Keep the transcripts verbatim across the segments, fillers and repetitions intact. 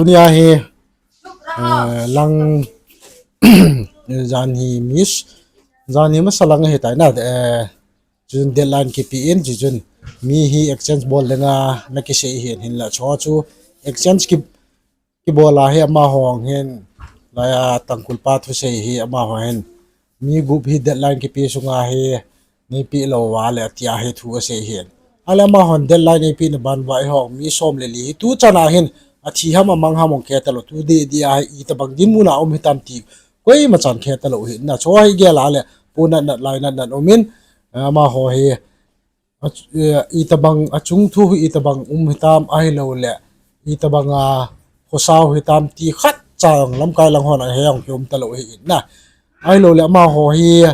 Tunia hi, eh, lang, jan hi miss, jan hi masa lang ahitai na, eh, chun deadline kipe in, chuchun mi hi exchange bol dinga na kisei hin, hinla chu chu exchange ki, kibol a hi amaho hin, laiya Tangkhul pa thusei hi amaho hin, mi gup hi deadline kipe sunga hi, neipeh lou uva le tia hi thu asei hin. Ale amahon deadline eipeh na ban uva eiho mi som le li hi tu chan a hin, athi ham amang ham ong khe talou, tu didi a hi itobang dinmun a um hitam ti koima chan khe talou hi na, chu hi gel a le pu nat nat lai nat nat um in, amaho hi, a, eh, itobang achung thu hi itobang um hitam ahilou le, itobang a khosau hitam ti khat cha lamkai lang hon ahe ong kium talou hi na. Ahilou le amaho hi,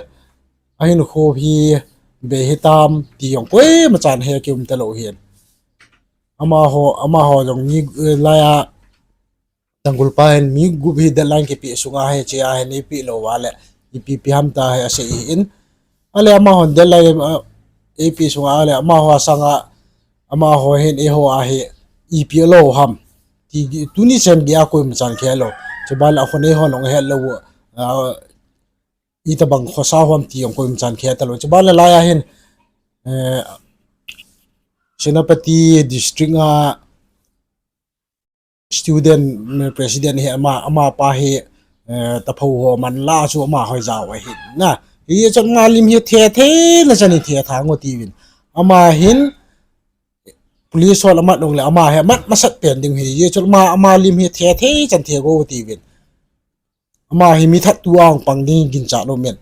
ahinkho hi bei hitam ti ong koima chan he kium talou hi. Amaho, amaho jong ni, eh, laiya Tangkhul pa hin mi gup hi deadline kipe sunga hi che a hin eipeh lou uva le, ipi ipi ham ta hi asei hin. Ale amahon deadline, eh, eipeh sunga ale amaho asanga, amaho hin eiho a hi ipi lou ham ti tuni chan gei a koima chan khe lou. Chuban le akhon eiho nong he lou, ah, itobang khosau ham ti ong koima chan khe talou. Chuban le laiya hin, eh, Senapati district a student, eh, president hi ama, amapa hi, eh, taphou ho man la chu amaho jao ahin na. Hichun ama lim hi the the na chan hi the thang u tiuvin. Ama hin police hon amat nung le ama hi amat masat pen ding hi. Hichun ama, ama lim hi the the chan the go tiuvin. Ama hi mi thattu a ong pang ding ginchat lou men.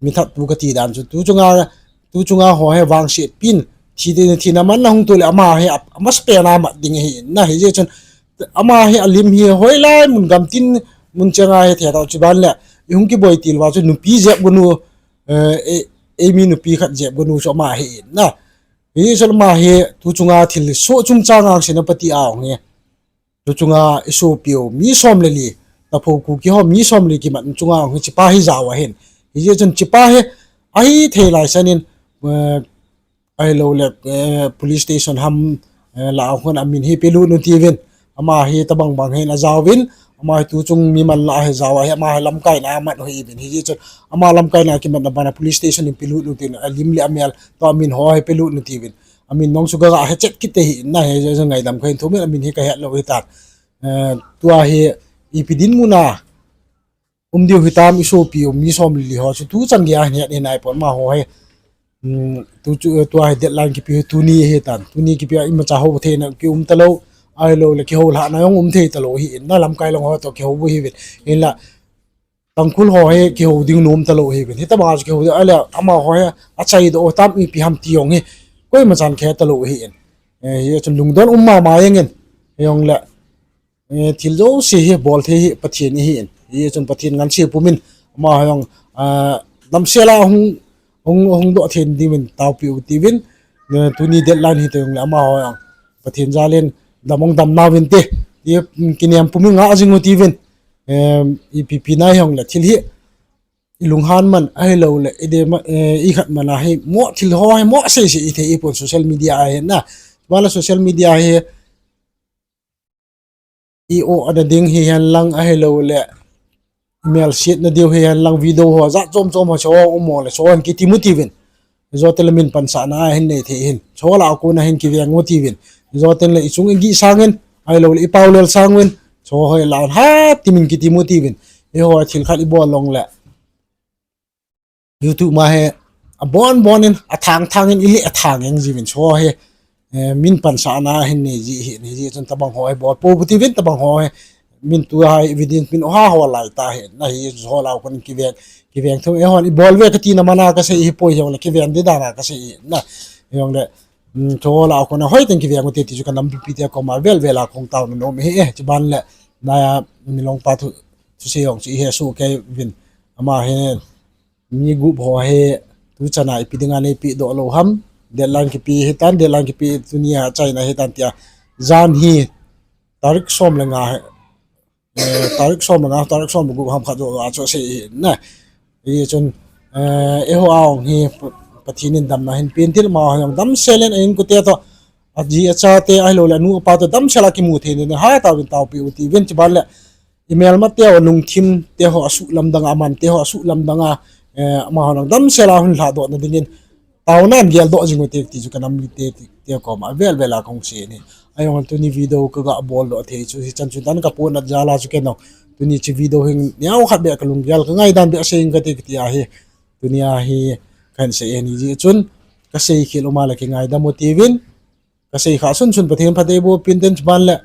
Mi thattu kati dan chu tu chunga, tu chunga ho hi vangset pin, thi ding, thina man na hung to le ama hi a, amasapen a mat ding hi na. Hichun ama hi alim hi hoilai mun gamtin mun chang a hi the tau, chuban le ihung kiboi til uva chu nupi jep gonu, eh, e, eimi nupi khat jep gonu chu ama hi na. Hichun ama hi tu chunga thilsoh chungchang a Senapati a ong hi, tu chunga isopiu mi som le li, taphou Kuki ho mi som le li kimat chunga ong hi chepa hi jao ahin. Hichun chepa hi ahithei lai chan in, eh, ahilou le, eh, police station ham, eh, la a khun amin hi pelut u tiuvin. Ama hi tobang bang hin ajaovin, ama hi tu chung mi man la hi jao ahi, ama hi lamkai na amat u hiuvin. Hichun ama lamkai na kimat na ban a police station in pelut u tin, alim le amel toh amin ho hi pelut u tiuvin. Amin nong chu gaga he chet kit te hi na, hichun ngaidam kahin thum in, amin hi kahet lou hitan. Eh, tua hi ipi dinmun a um diu hitam, isopiu mi som le li ho chu tu chan gei a hin het hi naipon amaho hi. Hmm, tu chu, tua hi deadline kipe hi tuni hitan. Tuni kipe a imacha hou theina kium talou. Ahilou le kihoulhahna jong um thei talou hi in na, lamkai lang ho toh kihou u hiuvin. Hinla Tangkhul ho hi kihou ding nom talou hiuvin. Hitobang a chu kihou ding, ale amaho hi achaidoh u tam ipi ham ti ong hi koima chan khe talou hi in. Eh, hichun lungdon um mama jeng in. Hijongle, eh, thil jouse hi bol thei hi Pathen ahi in. Hichun Pathen ngansi pumin ama jong, ah, damsel a hung, hung, hung doh thei ding uvin taopiu tiuvin. Eh, tuni deadline hi te jongle amaho jong Pathen jal in dam ong dam nauvin te, ti, mm, kinem pumin ngah jing u tiuvin. Em, ipi pi na hijongle thil hi ilunghan man ahilou le, ide ma, eh, ikhat man a hi mo thil ho hi mo sei sei ithei ipon social media a hi na. Bala social media hi i-o ana ding hihen lang ahilou le, melsetna diu hihen lang video ho jat chom chom ho chu um mo le chu hin kitim u tiuvin. Joten le min pansahna ahin nei thei hin. Chu la a kona hin kiveng u tiuvin. Joten le ichung igih sangin, ahilou le ipaulel sangin, chu hoi la hatah in kitim u tiuvin. Eiho thil khat ibol long le YouTube ma hi abon bon in, athang thang in, ile athang eng jiuvin chu hi, eh, min pansahna hin nei ji hi, hichun tobang ho hi bol pou tiuvin, tobang ho hi min tua hi evidence min oha ho lai ta hi na, hichu ho la a kon kiveng, kiveng thum, eihon ibol ve kati na man a kasei hi poi, hijongle kiveng di dan a kasei hi na, hijongle, mm, chu ho la a kon a hoiten kiveng u te ti chu kanam pipi te koma vel vel a kong taona nom hi e, chuban le, na, milong pa thu, thusei jong chu ihe su kei vin, ama hi, mi gup ho hi, tu chan a ipi dinga neipeh doh lou ham, deadline kipe hitan, deadline kipe tunia chaina hitan tia, jan hi, tarik som le nga, eh, tarik som le nga, tarik som le gup ham khat joh a chu sei hi na. Hichun, eh, eiho a ong hi, Pathen in damna hin pen tin, amaho jong damsel in a inkote toh, aji achate ahilouleh anu apa toh damsel a kimu thei ding ha taovin taopi u tiuvin, chuban le imelmateu alungthim teho asuh lamdanga, amante ho asuh lamdanga, eh, amaho nang damsel a hung lhadoh na dingin taonan geldoh jing u te ti chu kanam mite ti, te koma avel vel a kahung sei ahi. Ahijongle tuni video kaga boldoh thei chu hichan chu tan, kapohnat jal a chu ken jong tuni chu video hin neokhat beh kalunggel kangaidan beh sei inge kati kati ahi. Tunia hi kahin sei ahi jeh chun kasei khel uma le kingaidam u tiuvin, kasei kha sunsun Pathen phatthei boh pin tin, chuban le,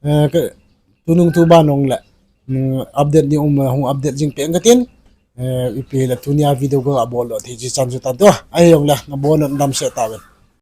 eh, ka, tunung tuban jongle, mm, update ni um, hung update jing peh inge katin, eh, ipi le tunia video kaga boldoh thei chu hichan chu tan, ahijongle nabonun damsel tauvin.